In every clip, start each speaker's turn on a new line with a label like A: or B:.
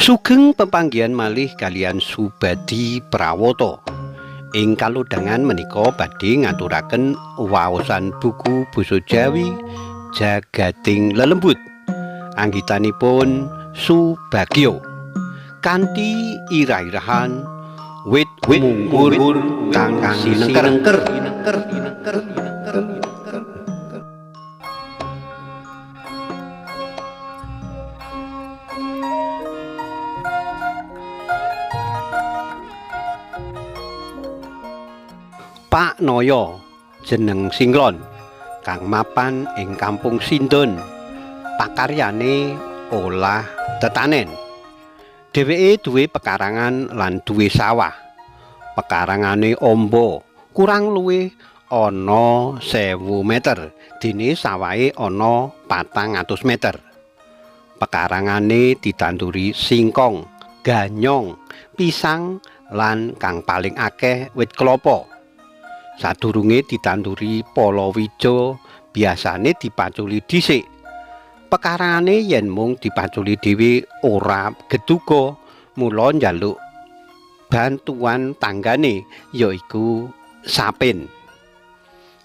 A: Sugeng pepanggihan malih kaliyan Subadi Prawata. Ing kalodhangan menika badhe ngaturaken waosan buku basa Jawi Jagating Lelembut. Anggitanipun Subagio. Kanthi irah-irahan wit mungkur kang sinengker. Pak Noyo jeneng Singlon kang mapan ing kampung Sindon, pakaryane olah tetanen. Dheweke duwe pekarangan lan duwe sawah. Pekarangane amba, kurang luwih ana 1000 meter, dene sawahe ana 400 meter. Pekarangane ditanduri singkong, ganyong, pisang lan kang paling akeh wit klapa. Sadurunge ditanduri palawija biasane dipaculi dhisik. Pekarangane yen mung dipaculi dhewe ora geduga, mula njaluk bantuan tanggane yaiku Sapin.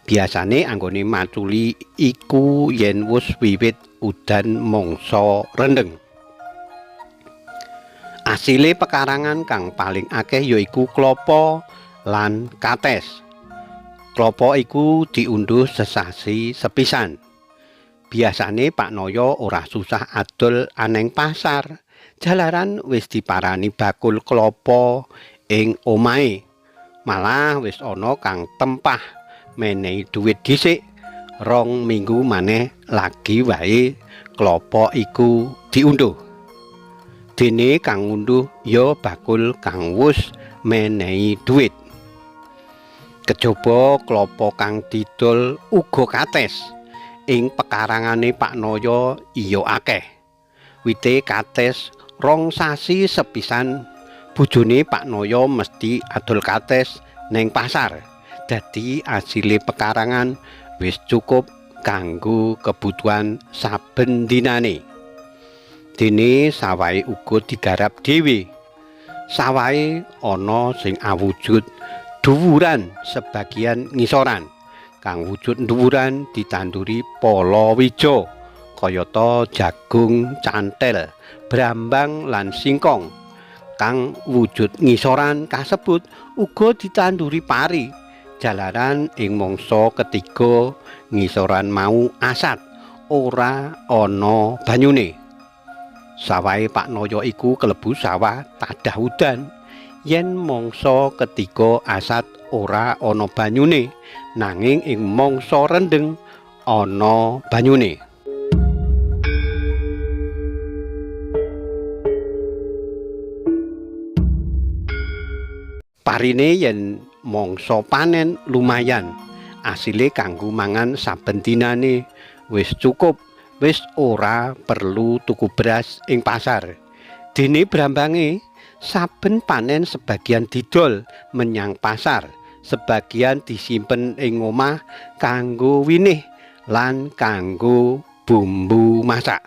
A: Biasane anggone maculi iku yen wus wiwit udan mangsa rendheng. Asile pekarangan kang paling akeh yaiku klapa lan kates. Klapa iku diundhuh sesasi sepisan. Biasane Pak Noyo ora susah adol aneng pasar, jalaran wis diparani bakul klapa ing omahe. Malah wis ana kang tempah menehi dhuwit dhisik 2 minggu maneh lagi wae klapa iku diundhuh. Dene kang ngunduh ya bakul kang wus menehi dhuwit. Kejaba klapa kang didol uga kates. Ing pekarangane Pak Noyo iya akeh. Wite kates 2 sasi sepisan bojone Pak Noyo mesti adol kates neng pasar. Dadi asile pekarangan wis cukup kanggo kebutuhan saben dinane. Dene sawahe uga digarap dhewe. Sawahe ana sing awujud dhuwuran sebagian ngisoran. Kang wujud dhuwuran ditanduri palawija kayata jagung, cantel, brambang lan singkong. Kang wujud ngisoran kasebut uga ditanduri pari. Jalaran ing mangsa ketiga ngisoran mau asat, ora ana banyune. Sawahe Pak Noyo iku kelebu sawah tadah udan. Yen mangsa ketiga asat ora ana banyune, nanging ing mangsa rendheng ana banyune. Parine yen mangsa panen lumayan, asile kanggo mangan saben dinane wis cukup, wis ora perlu tuku beras ing pasar. Dene brambange saben panen sebagian didol menyang pasar, sebagian disimpen ing omah kanggo winih lan kanggo bumbu masak.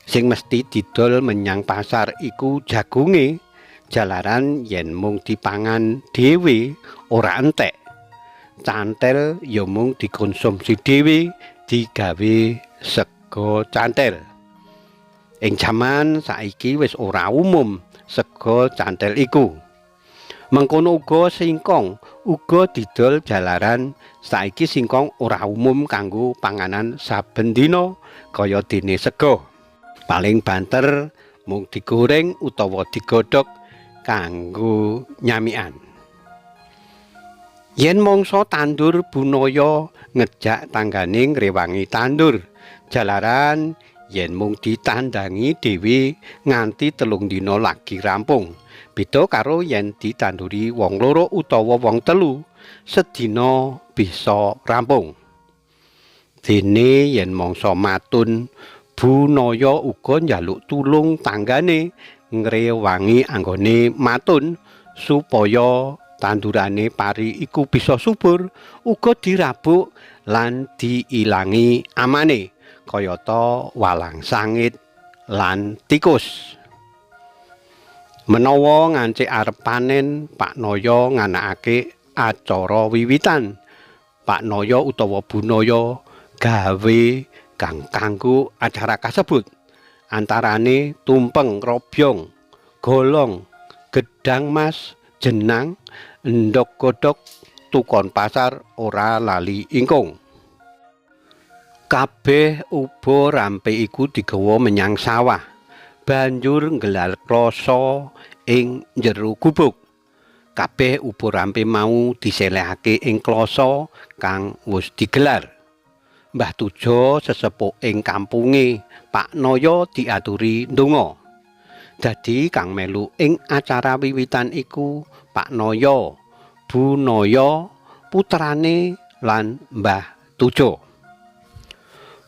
A: Sing mesti didol menyang pasar iku jagunge, jalaran yen mung dipangan dhewe ora entek. Cantel ya mung dikonsumsi dhewe, digawe sega cantel. Ing jaman saiki wis ora umum sega cantel iku. Mengkono uga singkong uga didol jalaran saiki singkong ora umum kanggo panganan saben dina kaya dene sega. Paling banter mung digoreng utawa digodhog kanggo nyamikan. Yen mangsa tandur Bunaya ngejak tanggane ngrewangi tandur, jalaran yen mung ditandangi dhewe nganti 3 dina lagi rampung. Beda karo yen ditanduri wong loro utawa wong telu, sedina bisa rampung. Dene yen mangsa matun, Bunaya uga njaluk tulung tanggane ngrewangi anggone matun supaya tandurane pari iku bisa subur, uga dirabuk lan diilangi amane kayata walang sangit lan tikus. Menawa ngancik arep panen, Pak Noyo nganakake acara wiwitan. Pak Noyo utawa Bu Noyo gawe kang kanggo acara kasebut. Antarane tumpeng robyong, golong, gedang mas, jenang, endhog godhog, tukon pasar ora lali ingkung. Kabeh uba rampe iku digawa menyang sawah. Banjur nggelar klasa ing jero gubuk. Kabeh uba rampe mau diselehake ing klasa kang wis digelar. Mbah Tujo sesepuh ing kampunge Pak Noyo diaturi ndonga. Dadi kang melu ing acara wiwitan iku Pak Noyo, Bu Noyo, putrane lan Mbah Tujo.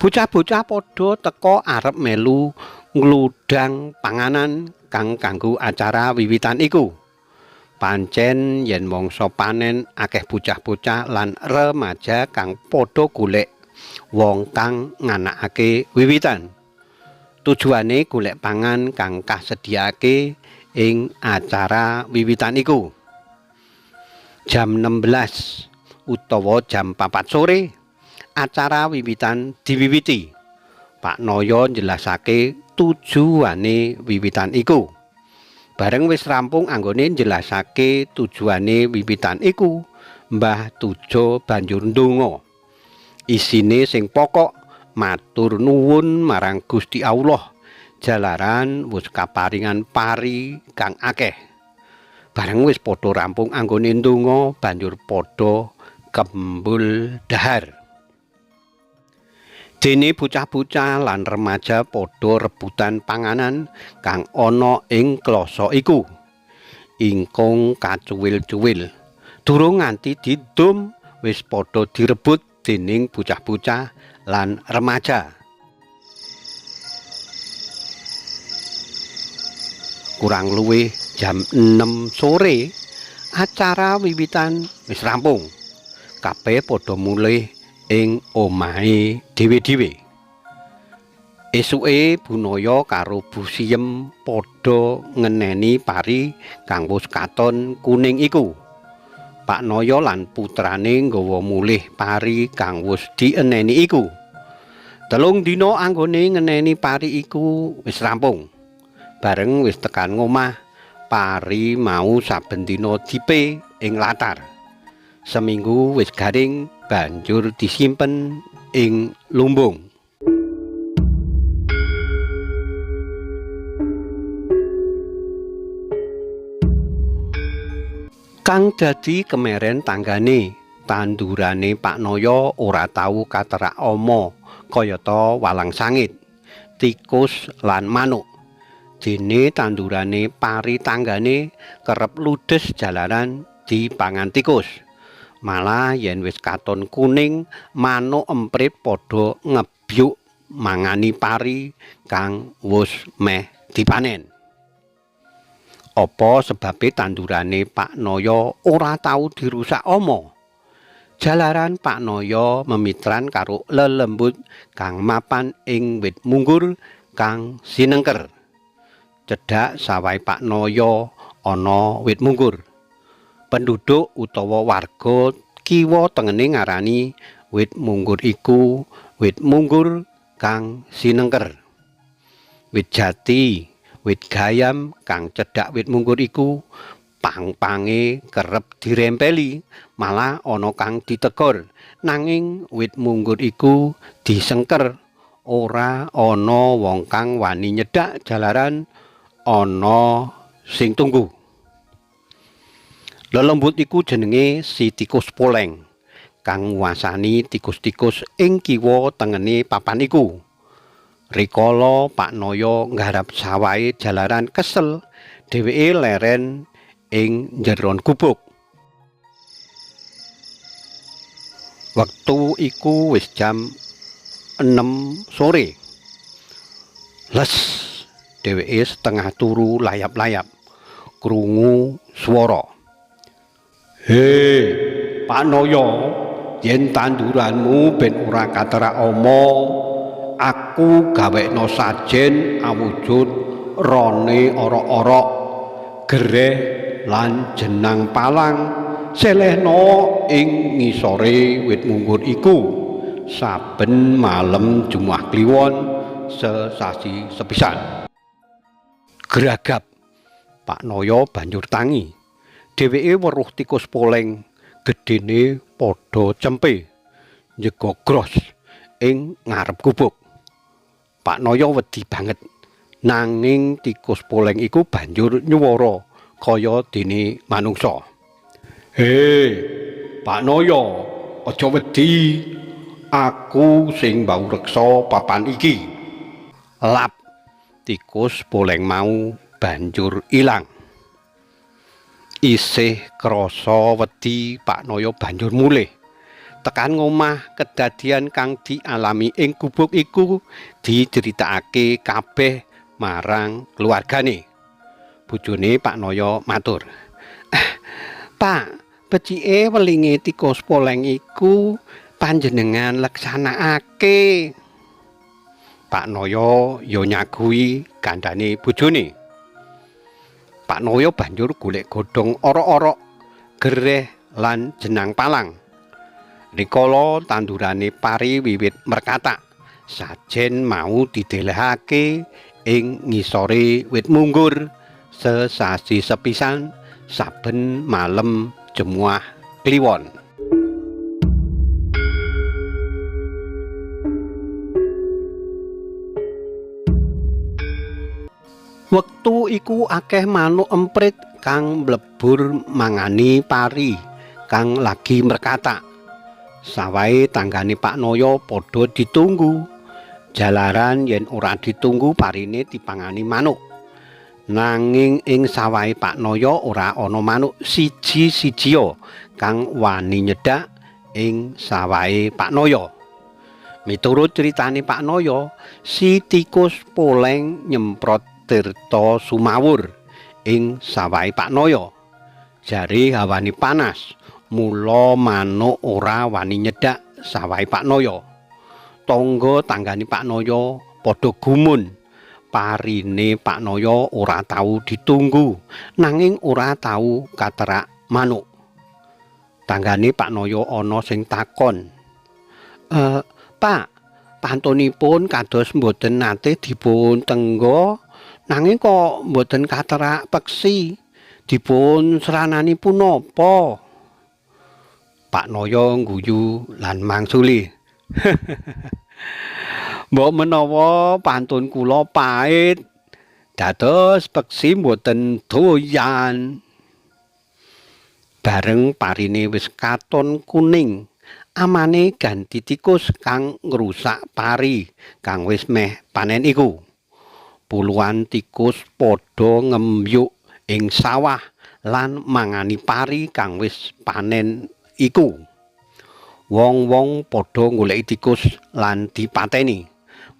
A: Bocah-bocah padha teka arep melu ngludang panganan kang kanggo acara wiwitan iku. Pancen yen mangsa panen akeh bocah-bocah lan remaja kang padha golek wong kang nganakake wiwitan. Tujuane golek pangan kang kasediakake ing acara wiwitan iku. Jam 16 utawa jam 4 sore acara wiwitan diwiwiti. Pak Noyo njelasake tujuane wiwitan iku. Bareng wis rampung anggone njelasake tujuane wiwitan iku, Mbah Tujo banjur ndonga. Isine sing pokok matur nuwun marang Gusti Allah jalaran wis kaparingan pari kang akeh. Bareng wis padha rampung anggone ndonga, banjur padha kembul dahar. Dene bocah-bocah lan remaja padha rebutan panganan kang ana ing klasa iku. Ingkung kacuwil-cuwil. Durung nganti didum wis padha direbut dening bocah-bocah lan remaja. Kurang luwih jam 6 sore acara wiwitan wis rampung. Kabeh padha mulih ing omahe dhewe-dhewe. Esuke Bu Noyo karo Bu Siem padha ngeneni pari kang wis katon kuning iku. Pak Noyo lan putrane nggawa mulih pari kang wis dieneni iku. 3 dina anggone ngeneni pari iku wis rampung. Bareng wis tekan ngomah, pari mau saben dina dipe ing latar. Seminggu wis garing, banjur disimpen ing lumbung. Kang dadi kemeren tanggane, tandurane Pak Noyo ora tau katerak ama kayata walang sangit, tikus lan manuk. Dene tandurane pari tanggane kerep ludes jalaran dipangan tikus. Malah yen wis katon kuning, manuk emprit padha ngebyuk mangani pari kang wis meh dipanen. Apa sebabe tandurane Pak Noyo ora tau dirusak ama? Jalaran Pak Noyo memitran karo lelembut kang mapan ing wit munggur kang sinengker. Cedhak sawahe Pak Noyo ana wit munggur. Penduduk utawa warga kiwa tengene ngarani wit munggur iku wit munggur kang sinengker. Wit jati, wit gayam kang cedhak wit munggur iku pang-pange kerep dirempeli, malah ana kang ditegor. Nanging wit munggur iku disengker, ora ana wong kang wani nyedhak jalaran ana sing tunggu. Lelembut iku jenenge si tikus poleng kang nguasani tikus-tikus ing kiwa tengene papan iku. Rikala Pak Noyo nggarap sawahe jalaran kesel, dheweke leren ing njeron gubuk. Wektu iku wis jam 6 sore. Les, dheweke setengah turu layap-layap, krungu swara. "He, Pak Noyo, yen tanduranmu ben ora katerak ama, aku gawekno sajen awujud rone orok-orok gereh lan jenang palang selehno ing ngisore wit munggur iku saben malem Jumat Kliwon sesasi sepisan. Gragap Pak Noyo banjur tangi. Dheweke weruh tikus poleng gedene padha cempe njegogros ing ngarep gubuk. Pak Noyo wedi banget. Nanging tikus poleng iku banjur nyuwara kaya dene manungsa. "He, Pak Noyo, aja wedi. Aku sing mbau reksa papan iki." Lap, tikus poleng mau banjur ilang. Isih krasa wedi, Pak Noyo banjur mulih. Tekan ngomah, kedadian kang dialami ing gubuk iku diceritakake kabeh marang keluargane. Bojone Pak Noyo matur, "Pak, becike welinge tikus poleng iku panjenengan leksanakake." Pak Noyo ya nyagui kandhane bojone. Pak Noyo banjur golek godhong orok-orok, gereh lan jenang palang. Rikala tandurane pari wiwit merkatak, sajen mau didelehake ing ngisore wit munggur sesasi sepisan saben malem Jemuah Kliwon. Wektu iku akeh manuk emprit kang mlebur mangani pari kang lagi merkatak. Sawahe tanggane Pak Noyo padha ditunggu. Jalaran yen ora ditunggu parine dipangani manuk. Nanging ing sawahe Pak Noyo ora ana manuk siji-sijiya kang wani nyedhak ing sawahe Pak Noyo. Miturut critane Pak Noyo, si tikus poleng nyemprot tirta sumawur ing sawahe Pak Noyo. Jare hawane panas, mula manuk ora wani nyedhak sawahe Pak Noyo. Tangga tanggane Pak Noyo padha gumun. Parine Pak Noyo ora tau ditunggu, nanging ora tau katerak manuk. Tanggane Pak Noyo ana sing takon, "Pak, pantunipun kados mboten nate dipun tengga, nanging kok mboten katerak peksi. Dipun sranani punapa?" Pak Noyo ngguyu lan mangsuli, "Mbok menawa pantun kula pait, dados peksi mboten doyan." Bareng parine wis katon kuning, amane ganti tikus kang ngrusak pari kang wis meh panen iku. Puluhan tikus padha ngembyuk ing sawah lan mangani pari kang wis panen iku. Wong-wong padha goleki tikus lan dipateni.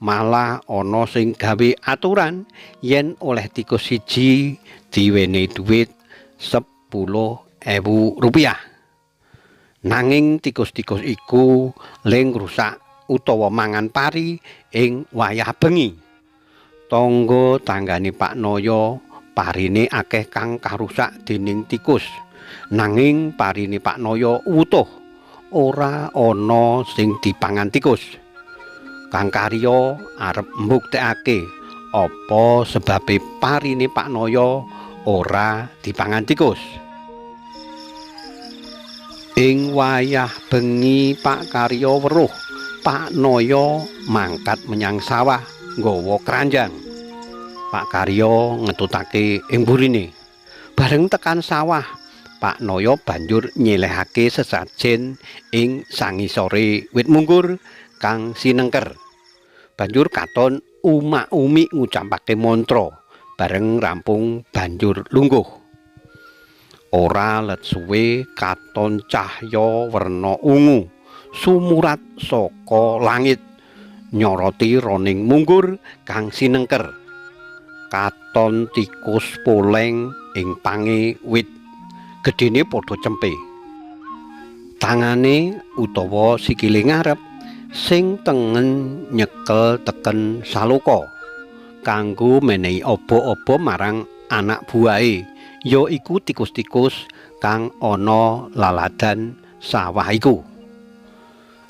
A: Malah ana sing gawe aturan yen oleh tikus siji diwenehi dhuwit 10.000 rupiah. Nanging tikus-tikus iku le ngrusak utawa mangan pari ing wayah bengi. Tangga tanggane Pak Noyo parine akeh kang karusak dening tikus. Nanging parine Pak Noyo wutuh, ora ana sing dipangan tikus. Kang Karyo arep mbuktekake apa sebabe parine Pak Noyo ora dipangan tikus. Ing wayah bengi Pak Karyo weruh Pak Noyo mangkat menyang sawah nggawa kranjang. Pak Karyo ngetutake ing burine. Bareng tekan sawah, Pak Noyo banjur nyelehake sesajen ing sangisore wit munggur kang sinengker. Banjur katon umak-umik ngucapake mantra. Bareng rampung banjur lungguh. Ora let suwe katon cahya werna ungu sumurat saka langit nyoroti roning munggur kang sinengker. Katon tikus poleng ing pange wit gedene padha cempe. Tangane utawa sikile ngarep sing tengen nyekel teken saloka kanggo menehi obo-obo marang anak buahe, Ya iku tikus-tikus kang ana laladan sawah iku.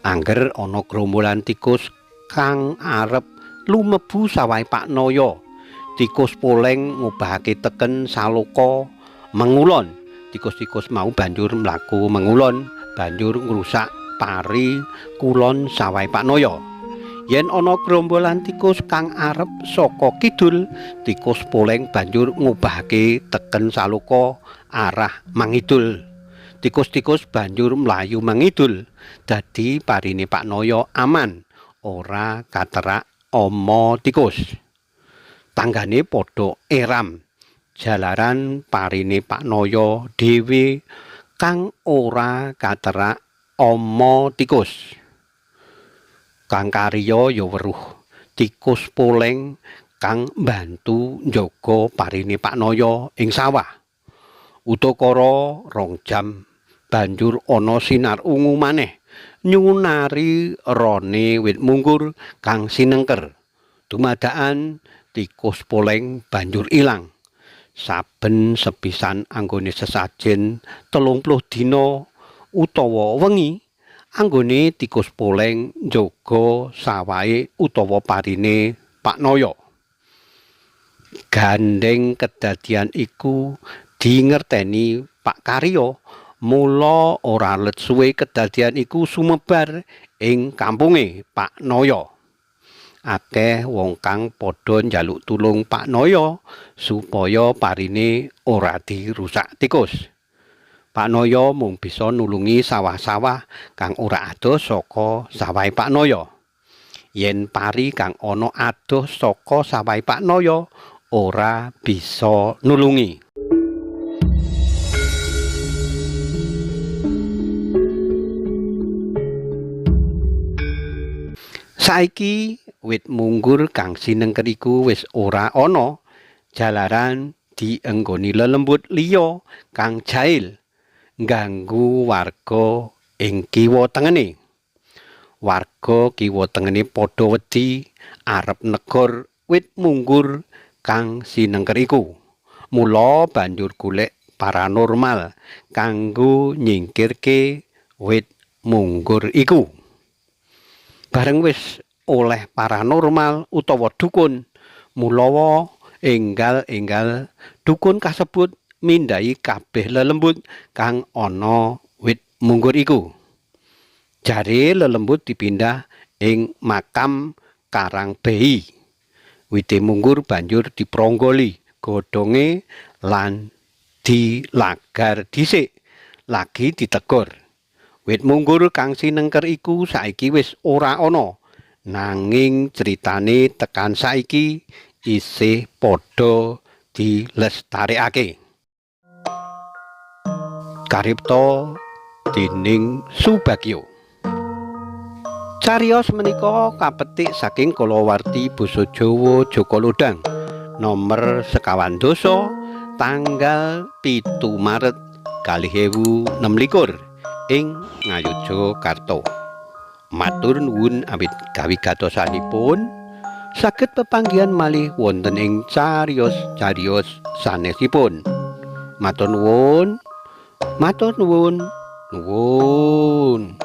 A: Angger ana grombolan tikus kang arep lumebu sawahe Pak Noyo, tikus poleng ngobahake teken saloka mengulon. Tikus-tikus mau banjur mlaku mengulon, banjur ngrusak pari kulon sawahe Pak Noyo. Yen ana grombolan tikus kang arep saka kidul, tikus poleng banjur ngobahake teken saloka arah mangidul. Tikus-tikus banjur mlayu mangidul, dadi parine Pak Noyo aman, ora katerak ama tikus. Tanggane padha eram, jalaran parine Pak Noyo dhewe kang ora katerak ama tikus. Kang Karya ya weruh tikus poleng kang mbantu njaga parine Pak Noyo ing sawah. Udakara 2 jam banjur ana sinar ungu maneh nyunari rone wit munggur kang sinengker. Dumadakan tikus poleng banjur ilang. Saben sepisan anggone sesajen 30 dina utawa wengi, anggone tikus poleng njaga sawahe utawa parine Pak Noyo. Gandeng kedadian iku dingerteni Pak Karyo, mula ora let suwe kedadian iku sumebar ing kampunge Pak Noyo. Akeh wong kang padha njaluk tulung Pak Noyo supaya parine ora dirusak tikus. Pak Noyo mung bisa nulungi sawah-sawah kang ora adoh saka sawahe Pak Noyo. Yen pari kang ana adoh saka sawahe Pak Noyo ora bisa nulungi. Saiki wit munggur kang sinengker iku wis ora ana, jalaran dienggoni lelembut liya kang jail ngganggu warga ing kiwa tengene. Warga kiwa tengene padha wedi arep negor wit munggur kang sinengker iku. Mula banjur golek paranormal kanggo nyingkirke wit munggur iku. Bareng wis oleh paranormal utawa dukun, mulawa enggal-enggal dukun kasebut mindhahi kabeh lelembut kang ana wit munggur iku. Jare lelembut dipindah ing makam Karang Behi. Wite munggur banjur dipronggoli godhonge lan dilagar dhisik, lagi ditegor. Wit munggur kang sinengker iku saiki wis ora ana, nanging critane tekan saiki isih padha dilestarekake. Karipta dening Subagio. Cariyos menika kapetik saking kalawarti basa Jawa Jaka Lodhang nomer 25 tanggal 7 Maret 2026 ing Ngayogyakarta. Matur nuwun awit kawigatosanipun, saged pepanggihan malih wonten ing cariyos-cariyos sanesipun. Matur nuwun. Matur nuwun. Nuwun.